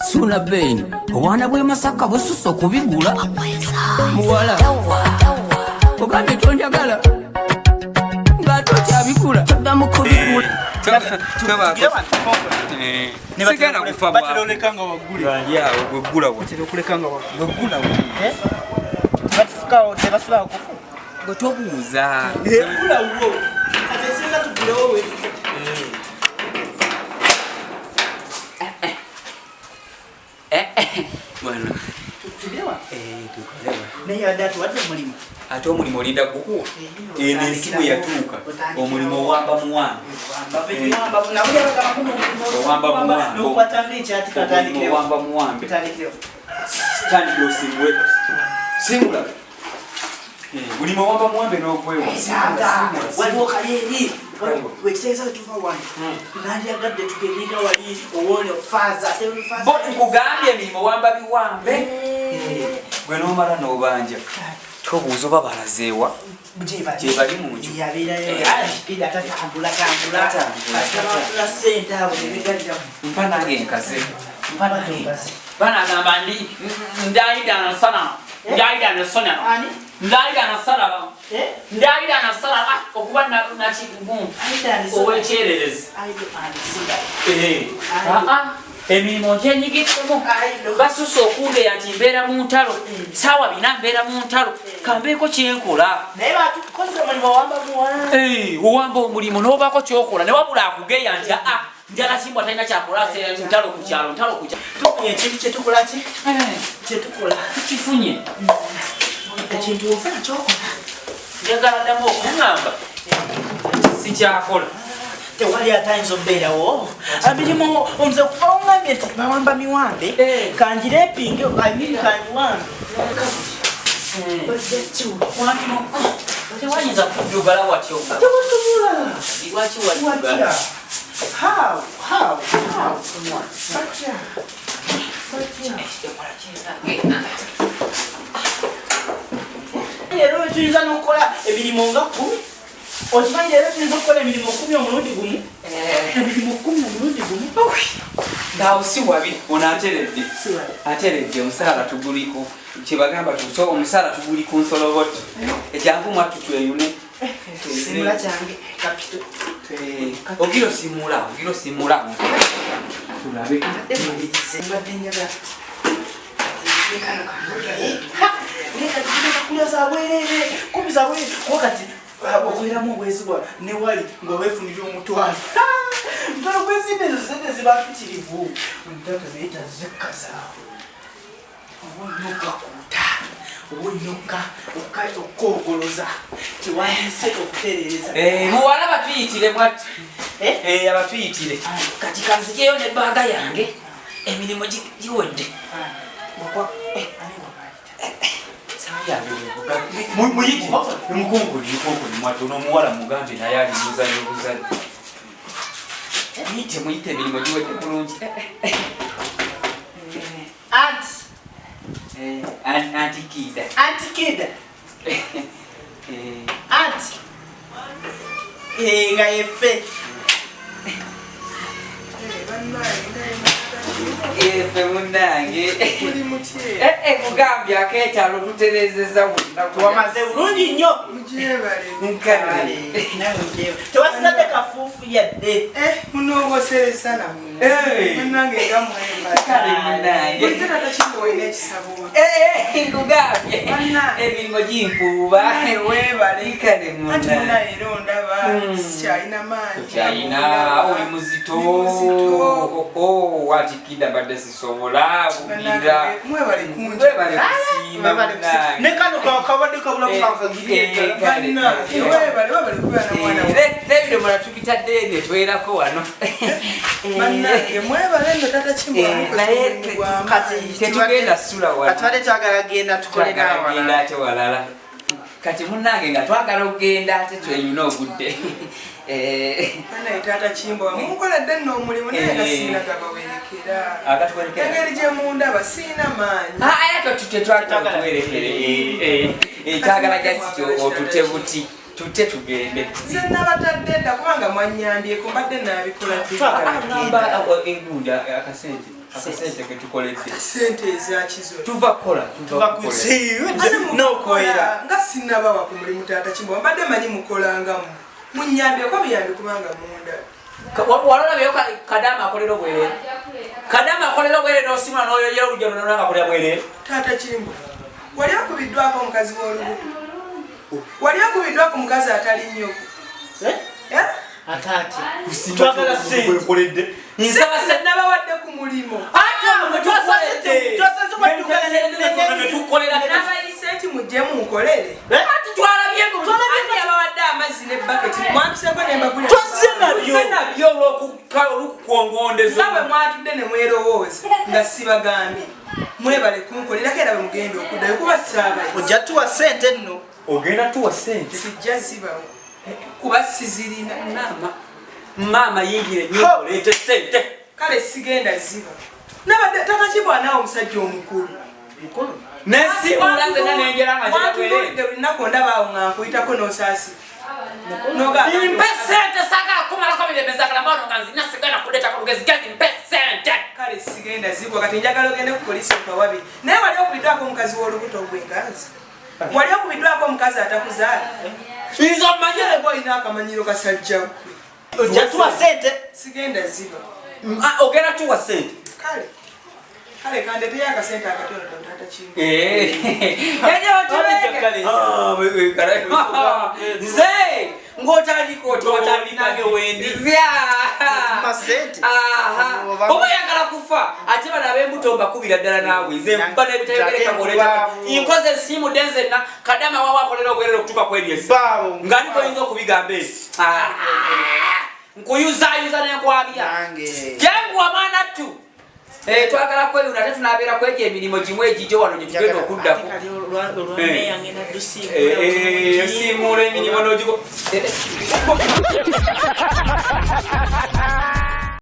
Suuna Ben, obwana bw'e Masaka bususse okubigula. Muwala, ogambye tonjagala ng'ate okyabigula. Toddamu kubigula. Sigenda kufa. Batera oleka nga waggule. Awo gweggulawo. Batera okuleka nga waggule. Gweggulawo. Eh? Batufukawo tebasulawo kufu. Gwe tobuuza. Gulawo. Kati ekisinga tugulewo we. Wano. Tugulewa. Tukolewa. Naye adde atuwadde omulimu. Ate omulimu olinda gukuwa? Eno ensi bwe yatuuka, omulimu owamba muwambe. Owamba muwambe. Nokwatanga ekyati Omulimu katandikirewo. owamba muwambe. Tutandikirewo. Tandikira osimbule, simbula. Mulimu owamba muwambe n'ogwewa. Taata, waliwo kali eri wekitegeeza wetuva wano nandyagadde tugendenga wali owone faaza. Bo nkugambye, emirimu owamba biwambe. Gwe n'omala n'obanja, tobuuza oba balazeewa gye bali mu nju. Yabeerayo tatambula tambula. Tatambula. Kasita sente abo nebegalira. Mpa nange nkaze, mpa nange. Banagamba ndi ndayida nasana, ndayida nasana. Ani? Ndayida nasana. Eh? Ndayida nasana okuba nakigumu owekyererezi. Emirimu nkyenyigiddemu, basusse okungeya nti mbeera mu ntalo saawa 4, mbeera mu ntalo, kambeeko kyenkola. Naye batukoze omulimu owamba muwa. Owamba omulimu n'obaako kyokola, ne wabula akugeya nti aa, njala kimbwa talina kyakola, ntalo ku kyalo, ntalo ku kyalo. Tufunye ekintu kyetukola ki kyetukola. Tukifunye. Ekintu ofuna kyokola. Njagala ddamu okuŋŋamba sikyakola. Tewali atayinza obeerawo emirimu. Nze kuva oŋambye nti bawamba miwambe, kanjirepinge kanjiwambe. Tewayinza kuddugala watyo. Tewasobola. Lwaki waddugala? Watya? How? How? How? Batya? Batya? Leero tuyinza n'okukola emirimu nga 10. Okimanyi leero tuyinza okukola emirimu 10 omulundi gumu? Emirimu 10 omulundi gumu. Ngaawo si wabi, ono ateredde. Si wabi. Ateredde. Omusaala tuguliko kyebagamba tuto, omusaala tuguli ku nsoloboto. Ekyangu mwattu tweyune. Simula kyange kapito. Ogira osimula, ogira osimula tulabe. Mbadde njagala kulya zabwerere, kumi zabwerere, kuba kati okoleramu obwezibwa newali nga weefunira omutwalo, mutwalo gwezimba, ezo sente ziba mpitirivu. Omutata naye tazekazaawo, oba olina okakuuta, oba olina okogoloza kyewandiise okutereereza. Muwala, batuyitire mwattu. Eh? Abatuyitire. Kati kanzijeyo ne baaga yange, emirimu giwedde. Muyite mukunkuli, mukunkuli mwattu. Ono omuwala mugambe naye ali muzanyo buzanyo. Muyite, muyite, emirimu giwedde bulungi. Anti. Anti Kida. Anti Kida. Anti nga yeffe. Efe munange. Muli mutye? Mugambye akeetalo tuterezeza bonna. Wamaze bulungi nnyo. Mugyebale. Nkale. Tewasigadde kafuufu yadde. Munongosereza nammwe. Munnange nga mwebale. Kale munange. Bulijjo tata Kimbo olina ekisabo. Nkugambye. Bannange. Emirimu ginkuuba. Naye weebale. Kale Anti munange. munnaye era ondaba sikyalina maanyi. Kyalina oli muzito. Ndi muzito. Oh, atikida mbadde sisobola bubira. Bannange, mwebale kungi. Mwebale kusiima munange. Ne kano kabadde kabulamu. Kankagiri. Kale. Bannange, weebale, weebale kubeera na mwana wa- N'ebidomola tubitadde ne twerako wano. Bannange, mwebale nno tata Kimbo amukoze Naye omulimu gw'amaanyi. Kati tetugenda sula wano. Katubadde twagala genda tukole. Twagala genda n'awalala. ate walala. Kati munnange nga twagala okugenda ate tweyune ogudde. Bannange, taata Kimbo munkoledde nno omulimu, naye nga siina gabawerekera. Agatuwerekera. Engeri gye mundaba siina maanyi. Aya, tetwagala tuwerekere, twagala just otute buti, tute tugende. Nze nabatadde dda kubanga mwanyambyeko, mbadde naabikola ddi. Agamba egundi akasente. Akasente ketukoledde. Sente ezakizo. Tuva kukola. Tuva kunokoera. Nga sinnabawa ku mulimu taata Kimbowa, mbadde manyi mukolangamu. Munnyambyeko biyambi kubanga munda. Walolabeyo Kadaama akolera obwereere. Kadaama akolera obwereere n'osimula n'oyoyera olugero n'olanga akolera bwereere. Taata Kimbowa, wali okubiddwako omukazi w'olubuto? Wali okubiddwako omukazi atali nnyoko? Eh? Atati. Twagala sente. Nsaba Sente nabawadde ku mulimu. Ate mwe tukoledde. Tukolera Nabayise nti mujje munkolere. Ati twalabye Ani yabawadde amazzi ne baketi mwampiseko ne mbagulira. Twazze nabyo. Nabyo olw'okukwongondeza. Nga bwe mwatudde ne mwerowooza nga sibagambye. Mwebale kunkolerako era bwe mugenda okuddayo kuba saabayise. Ojja tuwa sente nno. Ogenda tuwa sente. Sijja zibawo kuba sizirina. Maama, maama yingira ennyumba oleete sente. Kale sigenda ziba. Nabadde taata Kimbowa naawe omusajja omukulu. Nesiibula nzenna nenjera nga njera bwereere. Wantunuulidde buli lunaku ndaba awo nga nkuyitako n'osaasira. N'ogamba Mpe sente saagala kumalako mirembe nzagala mbawano nga nzina sigenda kuleetako lugezigezi mpe sente. Kale sigenda zigwa kati njagala ogende ku poliisi mpawabi. Naye wali okubiddwako omukazi w'olubuto gwe nganzi. Wali okubiddwako omukazi atakuzaala. Nze omanyi Ate gwe olina akamanyiro kasajja ggwe. Ojja tuwa sente. Sigenda ziba. Ogenda tuwa sente. Kale. Kale kandeeteyo akasente akatonotono taata Kimbowa. Nze ng'otandika otya Otandika wendi. Tuma sente. Oba oyagala kufa ate bano ab'embuto mbakubira ddala naawe nze nkuba n'ebitayogereka ng'oleeta nkoze nsiimudde nzenna Kadaama wawa akolera obwerere okutuuka kweri Baawo. nga niko oyinza okubigamba ebyo nkuyuzaayuza nenkwabya Nange. Janguwa mwana ttu. Twagala kweyuna ate tunaabeera kwegyo emirimu gimu egigyo wano gye tugenda okuddako. Osiimuula emirimu n'ogigo.